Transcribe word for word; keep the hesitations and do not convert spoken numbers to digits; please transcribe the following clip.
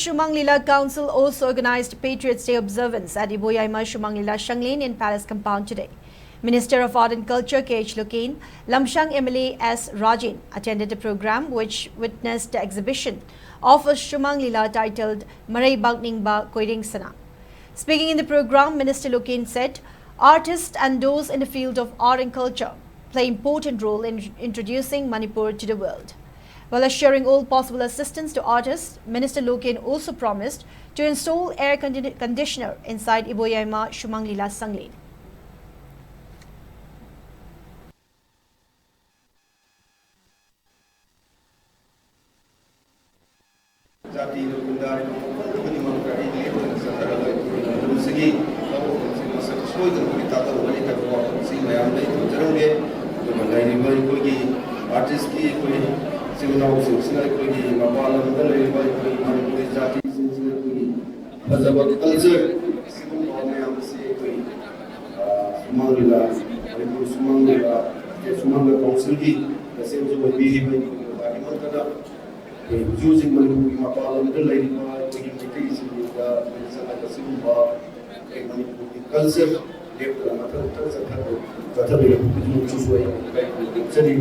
Sumang Lila Council also organized Patriots' Day observance at Iboyaima Sumang Lila Shanglin in Palace Compound today. Minister of Art and Culture K H Loken, Lamshang M L A S Rajen attended the program, which witnessed the exhibition of a Sumang Lila titled Mareibak Ningba Koiring Sana. Speaking in the program, Minister Loken said artists and those in the field of art and culture play important role in introducing Manipur to the world. While assuring all possible assistance to artists, Minister Loken also promised to install air condi- conditioner inside Iboyaima Sumang Lila Shanglin. ꯖꯥꯇꯤꯅ ꯈꯨꯟꯗꯥꯔꯤꯕ ꯃꯐꯝ ꯈꯨꯗꯤꯡꯃꯛꯇ ꯑꯩ ꯂꯦꯞꯇꯅ ꯆꯠꯊꯔꯒ ꯑꯩꯈꯣꯏꯒꯤ ꯂꯝꯗꯝꯁꯤꯒꯤ ꯊꯕꯛ ꯑꯃꯁꯨꯡ ꯃꯁꯛ ꯁꯣꯏꯗꯅꯃꯛꯀꯤ ꯇꯥꯛꯀꯗꯕꯅꯤ ꯍꯥꯏꯕ ꯋꯥꯐꯝꯁꯤ ꯃꯌꯥꯝꯗ ꯑꯩ ꯊꯝꯖꯔꯝꯒꯦ꯫ ꯑꯗꯨꯒ ꯂꯩꯔꯤꯕ ꯑꯩꯈꯣꯏꯒꯤ ꯑꯥꯔꯇꯤꯁꯀꯤ ꯑꯩꯈꯣꯏ ꯏꯆꯤꯜ ꯏꯅꯥꯎꯁꯤꯡꯁꯤꯅ ꯑꯩꯈꯣꯏꯒꯤ ꯃꯄꯥꯟ ꯂꯝꯗ ꯂꯩꯔꯤꯕ ꯑꯩꯈꯣꯏ ꯃꯅꯤꯄꯨꯔꯤ ꯖꯥꯇꯤꯁꯤꯡꯁꯤꯅ ꯑꯩꯈꯣꯏꯒꯤ ꯐꯖꯕ ꯀꯜꯆꯔ ꯁꯤꯒꯨꯝꯕ ꯃꯌꯥꯝ ꯑꯁꯤ ꯑꯩꯈꯣꯏ, ꯑ, ꯁꯨꯃꯥꯡ ꯂꯤꯂꯥ, ꯃꯅꯤꯄꯨꯔ ꯁꯨꯃꯥꯡ ꯂꯤꯂꯥ, ꯁꯨꯃꯥꯡ ꯂꯤꯂꯥ ꯀꯥꯎꯟꯁꯤꯜꯒꯤ ꯄ꯭ꯔꯁꯤꯗꯦꯟꯁꯨ ꯑꯣꯏꯕꯤꯔꯤꯕ ꯑꯩꯈꯣꯏꯒꯤ ꯑꯣꯖꯥꯒꯤ ꯃꯛꯇꯗ ꯑꯩꯈꯣꯏ ꯍꯧꯖꯤꯛ ꯍꯧꯖꯤꯛ ꯃꯅꯤꯄꯨꯔꯒꯤ ꯃꯄꯥꯟ ꯂꯝꯗ ꯂꯩꯔꯤꯕ ꯑꯩꯈꯣꯏꯒꯤ ꯃꯩꯇꯩꯁꯤꯡꯗ ꯑꯩꯈꯣꯏ ꯆꯠꯂꯒ ꯁꯤꯒꯨꯝꯕ ꯑꯩꯈꯣꯏ ꯃꯅꯤꯄꯨꯔꯒꯤ ꯀꯜꯆꯔ ꯂꯦꯞꯇꯅ ꯃꯊꯪ ꯃꯊꯪ ꯆꯠꯊꯕ-, ꯆꯠꯊꯕꯤꯔꯛꯄ ꯈꯨꯗꯤꯡꯃꯛꯁꯤꯁꯨ ꯑꯩ ꯏꯀꯥꯏ ꯈꯨꯝꯅꯖꯔꯤ꯫